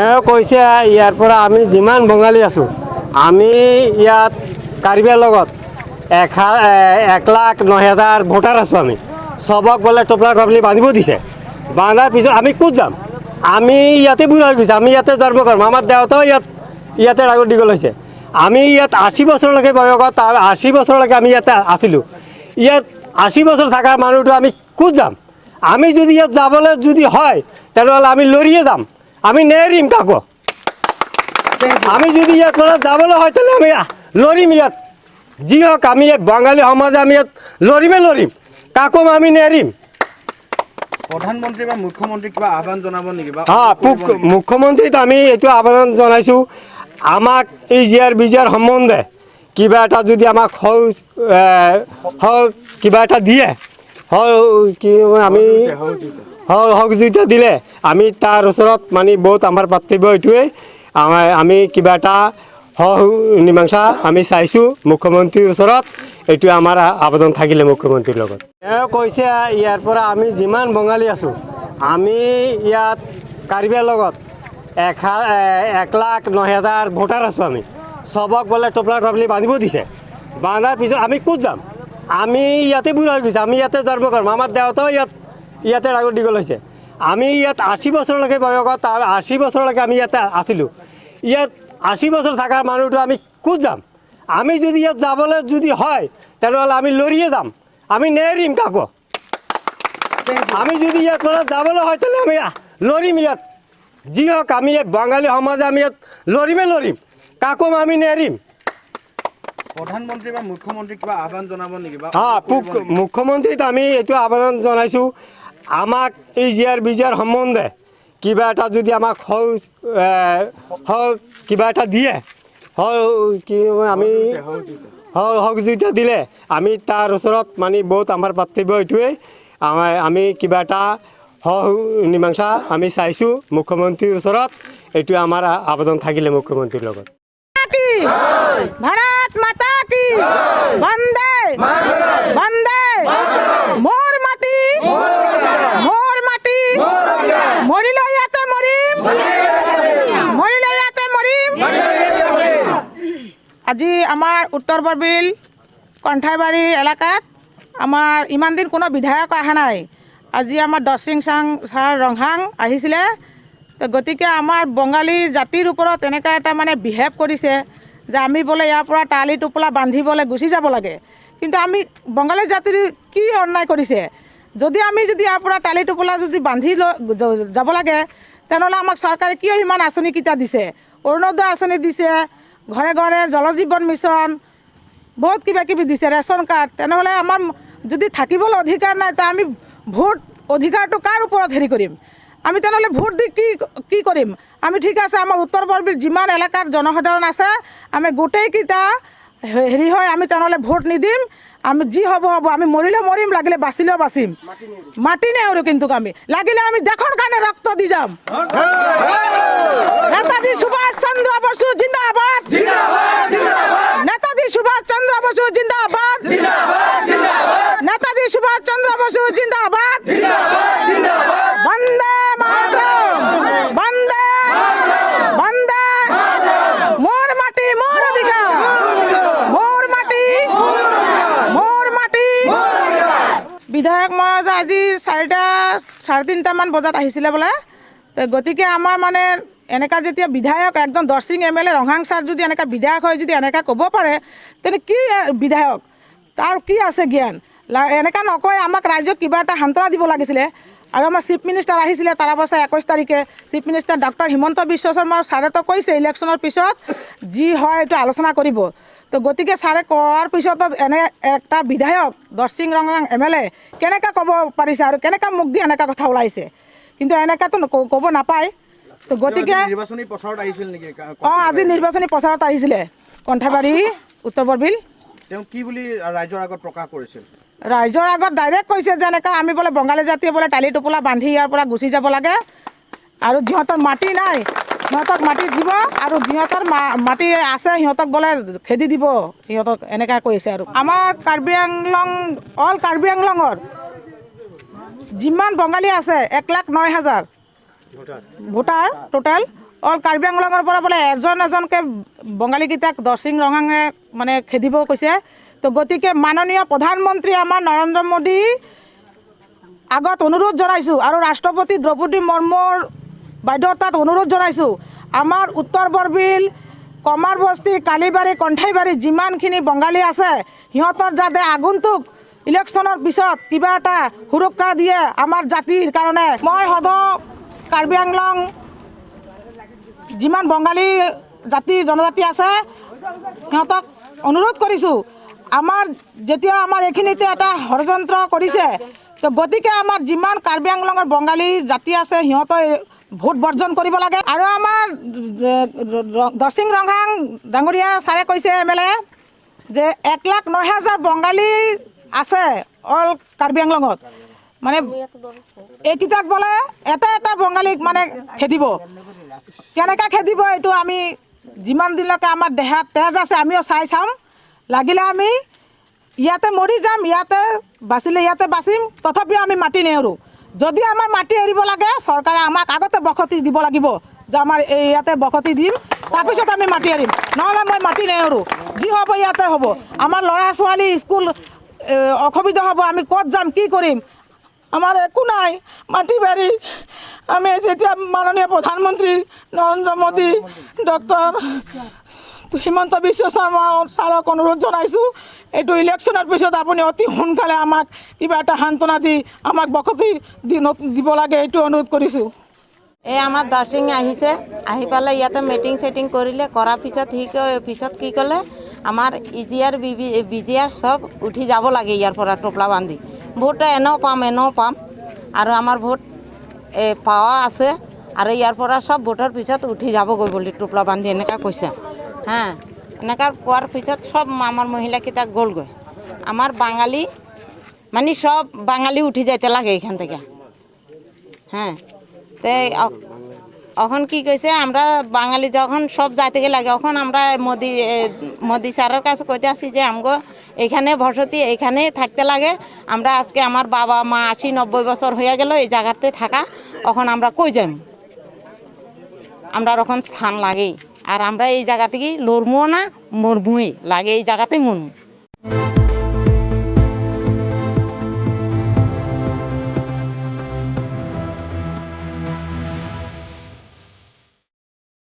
এওঁ কৈছে, ইয়াৰ পৰা আমি যিমান বঙালী আছোঁ, আমি ইয়াত কাৰ্বিৰ লগত 1,09,000 ভোটাৰ আছোঁ। আমি চবক বোলে টোপলা টপলি বান্ধিব দিছে। বান্ধাৰ পিছত আমি ক'ত যাম? আমি ইয়াতে বুঢ়া হৈ গৈছোঁ, আমি ইয়াতে জন্ম কৰিম। আমাৰ দেউতাও ইয়াতে ডাঙৰ দীঘল হৈছে। আমি ইয়াত 80 বছৰলৈকে বয়সত, 80 বছৰলৈকে আমি ইয়াতে আছিলোঁ। ইয়াত 80 বছৰ থকা মানুহটো আমি ক'ত যাম? আমি যদি ইয়াত যাবলৈ যদি হয়, তেনেহ'লে আমি লৰিয়ে যাম, আমি নেৰিম কাকো। আমি যদি ইয়াত পৰা যাবলৈ হয়, তেনেহ'লে আমি লৰিম। ইয়াত যি হওক, আমি ইয়াত বাঙালী সমাজে আমি ইয়াত লৰিমে লৰিম, কাকো আমি নেৰিম। প্ৰধানমন্ত্ৰী বা মুখ্যমন্ত্ৰীক কিবা আহ্বান জনাব নেকি বা হা। অনুৰোধ কৰিব নেকি? মুখ্যমন্ত্ৰীত আমি এইটো আবেদন জনাইছোঁ, আমাক এই জিয়াৰ বিজিয়াৰ সম্বন্ধে কিবা এটা যদি আমাক কিবা এটা দিয়ে, কি আমি সহযোগিতা দিলে আমি তাৰ ওচৰত মানে বহুত আমাৰ প্ৰাপ্তব্য এইটোৱেই। আমাৰ আমি কিবা এটা মীমাংসা আমি চাইছোঁ মুখ্যমন্ত্ৰীৰ ওচৰত, এইটোৱে আমাৰ আবেদন থাকিলে মুখ্যমন্ত্ৰীৰ লগত। এওঁ কৈছে, ইয়াৰ পৰা আমি যিমান বঙালী আছোঁ, আমি ইয়াত কাৰ্বিৰ লগত 1,09,000 ভোটাৰ আছোঁ। আমি চবক বোলে টোপলা টপলি বান্ধিব দিছে। বান্ধাৰ পিছত আমি ক'ত যাম? আমি ইয়াতে বুঢ়া হৈ গৈছোঁ, আমি ইয়াতে জন্ম কৰিম। আমাৰ দেউতাও ইয়াতে ডাঙৰ দীঘল হৈছে। আমি ইয়াত 80 বছৰলৈকে বয়সত, 80 বছৰলৈকে আমি ইয়াতে আছিলোঁ। ইয়াত 80 বছৰ থকা মানুহটো আমি ক'ত যাম? আমি যদি ইয়াত যাবলৈ যদি হয়, তেনেহ'লে আমি লৰিয়ে যাম, আমি নেৰিম কাকো। আমি যদি ইয়াত পৰা যাবলৈ হয়, তেনেহ'লে আমি লৰিম। ইয়াত যি হওক, আমি ইয়াত বাঙালী সমাজে আমি ইয়াত লৰিমে লৰিম, কাকো আমি নেৰিম। প্ৰধানমন্ত্ৰী বা মুখ্যমন্ত্ৰীক কিবা আহ্বান জনাব নেকি বা হা। অনুৰোধ কৰিব নেকি? মুখ্যমন্ত্ৰীত আমি এইটো আবেদন জনাইছোঁ, আমাক এই জিয়াৰ বিজিয়াৰ সম্বন্ধে কিবা এটা যদি আমাক কিবা এটা দিয়ে, কি আমি সহযোগিতা দিলে আমি তাৰ ওচৰত মানে বহুত আমাৰ প্ৰাপ্তব্য এইটোৱেই। আমাৰ আমি কিবা এটা মীমাংসা আমি চাইছোঁ মুখ্যমন্ত্ৰীৰ ওচৰত, এইটোৱে আমাৰ আবেদন থাকিলে মুখ্যমন্ত্ৰীৰ লগত। की भारत माता की। বন্দে বন্দে। মোৰ মাটি মোৰ মাটি, মৰিলে ইয়াতে মৰিম, মৰিলে ইয়াতে মৰিম। আজি আমাৰ উত্তৰ বৰবিল কণ্ঠাইবাৰী এলেকাত আমাৰ ইমান দিন কোনো বিধায়ক অহা নাই। আজি আমাৰ দৰচিং চাং ছাৰ ৰংহাং আহিছিলে। তো গতিকে আমাৰ বঙালী জাতিৰ ওপৰত এনেকুৱা এটা মানে বিহেভ কৰিছে যে আমি বোলে ইয়াৰ পৰা টালি টোপোলা বান্ধিবলৈ গুচি যাব লাগে। কিন্তু আমি বঙালী জাতিৰ কি অন্যায় কৰিছে? যদি আমি যদি ইয়াৰ পৰা টালি টোপোলা যদি বান্ধি লৈ যাব লাগে, তেনেহ'লে আমাক চৰকাৰে কিয় ইমান আঁচনিকেইটা দিছে? অৰুণোদয় আঁচনি দিছে, ঘৰে ঘৰে জল জীৱন মিছন, বহুত কিবা কিবি দিছে, ৰেচন কাৰ্ড। তেনেহ'লে আমাৰ যদি থাকিবলৈ অধিকাৰ নাই, তো আমি ভোট অধিকাৰটো কাৰ ওপৰত হেৰি কৰিম? আমি তেনেহ'লে ভোট দি কি কি কৰিম আমি? ঠিক আছে, আমাৰ উত্তৰ বৰবিল যিমান এলেকাৰ জনসাধাৰণ আছে, আমি গোটেইকেইটা হেৰি হয়, আমি তেনেহ'লে ভোট নিদিম। আমি যি হ'ব হ'ব, আমি মৰিলেও মৰিম, লাগিলে বাচিলেও বাচিম, মাটি নেহেৰু। কিন্তু আমি লাগিলে আমি দেশৰ কাৰণে ৰক্ত দি যাম। নেতাজী সুভাষ চন্দ্ৰ বসু জিন্দাবাদ! নেতাজী সুভাষ চন্দ্ৰ বসু জিন্দাবাদ! নেতাজী সুভাষ চন্দ্ৰ বসু জিন্দাবাদ! বন্দে মাতৰম! বন্দে বন্দে। মোৰ মাটি মোৰ অধিকাৰ, মোৰ মাটি মোৰ মাটি। বিধায়ক মহোদয় আজি 4টা 3:30টামান বজাত আহিছিলে বোলে। তো গতিকে আমাৰ মানে এনেকুৱা যেতিয়া বিধায়ক একদম দৰচিং এম এল এ ৰংহাং ছাৰ যদি এনেকুৱা বিধায়ক হয়, যদি এনেকুৱা ক'ব পাৰে, তেনে কি বিধায়ক, তাৰ কি আছে জ্ঞান? এনেকুৱা নকয়, আমাক ৰাইজক কিবা এটা সান্তনা দিব লাগিছিলে। আৰু আমাৰ চিফ মিনিষ্টাৰ আহিছিলে তাৰ অৱস্থা 21 তাৰিখে, chief minister doctor Himanta Biswa Sarma ছাৰেতো কৈছে ইলেকশ্যনৰ পিছত যি হয় এইটো আলোচনা কৰিব। তো গতিকে ছাৰে কোৱাৰ পিছতো এনে এটা বিধায়ক দৰচিং ৰংহাং এম এল এ কেনেকৈ ক'ব পাৰিছে আৰু কেনেকৈ মুখ দি এনেকুৱা কথা ওলাইছে? কিন্তু এনেকুৱাতো ক'ব নাপায়। তো গতিকে আজি নিৰ্বাচনী প্ৰচাৰত আহিছিল নেকি? অঁ, আজি নিৰ্বাচনী প্ৰচাৰত আহিছিলে কণ্ঠাবাৰী উত্তৰ বৰবিল। তেওঁ কি বুলি ৰাইজৰ আগত প্ৰকাশ কৰিছিল? ৰাইজৰ আগত ডাইৰেক্ট কৈছে যে এনেকুৱা আমি বোলে বঙালী জাতিয়ে বোলে টালি টোপোলা বান্ধি ইয়াৰ পৰা গুচি যাব লাগে আৰু যিহঁতৰ মাটি নাই সিহঁতক মাটি দিব আৰু যিহঁতৰ মাটি আছে সিহঁতক বোলে খেদি দিব সিহঁতক, এনেকুৱা কৈছে। আৰু আমাৰ কাৰ্বি আংলং, অল কাৰ্বি আংলঙৰ যিমান বঙালী আছে, 1,09,000 ভোটাৰ টোটেল, অল কাৰ্বি আংলঙৰ পৰা বোলে এজন এজনকৈ বঙালীকেইটাক দৰচিং ৰংহাঙে মানে খেদিব কৈছে। তো গতিকে মাননীয় প্ৰধানমন্ত্ৰী আমাৰ নৰেন্দ্ৰ মোদী আগত অনুৰোধ জনাইছোঁ আৰু ৰাষ্ট্ৰপতি দ্ৰৌপদী মুৰ্মুৰ বাইদেউৰ তাত অনুৰোধ জনাইছোঁ, আমাৰ উত্তৰ বৰবিল, কমাৰবস্তি, কালিবাৰী, কণ্ঠাইবাৰী যিমানখিনি বঙালী আছে সিহঁতৰ যাতে আগন্তুক ইলেকশ্যনৰ পিছত কিবা এটা সুৰক্ষা দিয়ে আমাৰ জাতিৰ কাৰণে। মই সদৌ কাৰ্বি আংলং যিমান বঙালী জাতি জনজাতি আছে সিহঁতক অনুৰোধ কৰিছোঁ, আমাৰ যেতিয়া আমাৰ এইখিনিতে এটা ষড়যন্ত্ৰ কৰিছে, তো গতিকে আমাৰ যিমান কাৰ্বি আংলঙৰ বঙালী জাতি আছে সিহঁতে ভোট বৰ্জন কৰিব লাগে। আৰু আমাৰ দৰচিং ৰংহাং ডাঙৰীয়া ছাৰে কৈছে এম এল এ যে 1,09,000 বঙালী আছে অল কাৰ্বি আংলঙত, মানে এইকেইটাক বোলে এটা এটা বঙালীক মানে খেদিব। কেনেকৈ খেদিব এইটো আমি যিমান দিনলৈকে আমাৰ দেহাত তেজ আছে আমিও চাই চাম, লাগিলে আমি ইয়াতে মৰি যাম, ইয়াতে বাচিলে ইয়াতে বাচিম, তথাপিও আমি মাটি নেএৰোঁ। যদি আমাৰ মাটি এৰিব লাগে চৰকাৰে আমাক আগতে বসতি দিব লাগিব যে আমাৰ এই ইয়াতে বসতি দিম, তাৰপিছত আমি মাটি এৰিম, নহ'লে মই মাটি নেএৰোঁ, যি হ'ব ইয়াতে হ'ব। আমাৰ ল'ৰা ছোৱালী স্কুল অসুবিধা হ'ব, আমি ক'ত যাম কি কৰিম, আমাৰ একো নাই মাটি বাৰী। আমি যেতিয়া মাননীয় প্ৰধানমন্ত্ৰী নৰেন্দ্ৰ মোদী, ডক্টৰ হিমন্ত বিশ্ব শৰ্মা ছাৰক অনুৰোধ জনাইছোঁ, এইটো ইলেকশ্যনৰ পিছত আপুনি অতি সোনকালে আমাক কিবা এটা সান্তনা দি আমাক বসতি দিব লাগে, এইটো অনুৰোধ কৰিছোঁ। এই আমাৰ দৰচিং আহিছে, আহি পেলাই ইয়াতে মিটিং চেটিং কৰিলে, কৰাৰ পিছত সি পিছত কি ক'লে আমাৰ E G R B G R চব উঠি যাব লাগে ইয়াৰ পৰা টোপলা বান্ধি, ভোট এনেও পাম এনেও পাম আৰু আমাৰ ভোট পাৱা আছে আৰু ইয়াৰ পৰা চব ভোটৰ পিছত উঠি যাবগৈ বুলি টোপলা বান্ধি এনেকুৱা কৈছে। হা, এনেকুৱা কোৱাৰ পিছত চব আমাৰ মহিলাকেইটা গ'লগৈ, আমাৰ বাঙালী মানে সব বাঙালি উঠি যাইতে লাগে এখান থেকে। হ্যাঁ, তে এখন কি কইছে আমরা বাঙালি যখন সব যাইতে লাগে এখন আমরা মোদি মোদি স্যারের কাছে কইতে আসি যে আমগো এখানে বসতি এখানে থাকতে লাগে, আমরা আজকে আমার বাবা মা 80-90 বছর হয়ে গেল এই জায়গাতে থাকা, এখন আমরা কই যাই, আমরা এখন স্থান লাগেই, আর আমরা এই জায়গা থেকে লড়বো না মরবুই লাগে, এই জায়গাতেই মরবো।